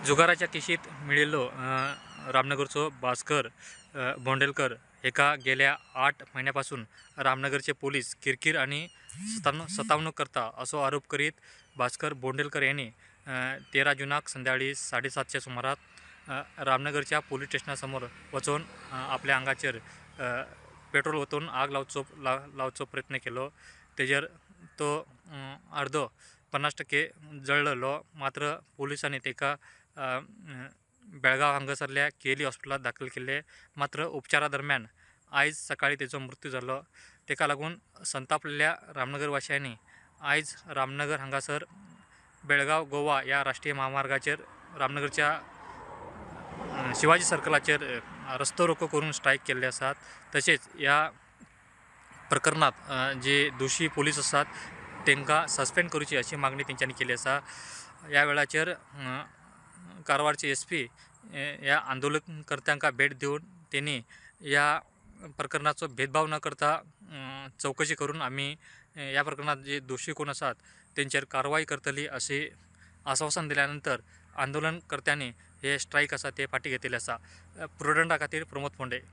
जुगाराच्या केशीत मेळिल्लो रामनगरचो भास्कर बोंडेलकर हेका गेल्या 8 म्हयन्या पासून रामनगरचे पोलीस किरकीर आनी सतावणूक करता असो आरोप करीत भास्कर बोंडेलकर यांनी 13 जुनाक संध्याकाळी 7:30च्या सुमाराक रामनगरच्या पोलीस स्टेशनासमोर वचून आपल्या आंगाचेर पेट्रोल ओतून आग लावचो प्रयत्न केलो. तेजेर तो अर्दो 50% जळ्ळलो. मात्र पोलिसांनी ताका बेळगांव हांगासरल्या केली हॉस्पिटलांत दाखल केल्ले. मात्र उपचारा दरम्यान आयज सकाळी तेचो मृत्यू जालो. ताका लागून संतापलेल्या रामनगर वासियांनी आयज रामनगर हांगासर बेळगांव गोवा ह्या राष्ट्रीय म्हामार्गाचेर रामनगरच्या शिवाजी सर्कलाचेर रस्तो रोको करून स्ट्रायक केल्ले आसात. तशेंच ह्या प्रकरणांत जे दोशी पोलीस आसात तांकां सस्पेंड करची अशी मागणी तेंच्यांनी केल्ली आसा. ह्या वेळाचेर कारवारचे SP ह्या आंदोलनकर्त्यांक भेट दिवन तेणी ह्या प्रकरणाचो भेदभाव न करता चवकशी करून आमी ह्या प्रकरणांत जे दोशी कोण आसात तेंचेर कारवाय करतली अशी आश्वासन दिल्या नंतर आंदोलनकर्त्यांनी हे स्ट्रायक आसा ते फाटीं घेतिल्ले आसा. प्रुडंटा खातीर प्रमोद फोंडे.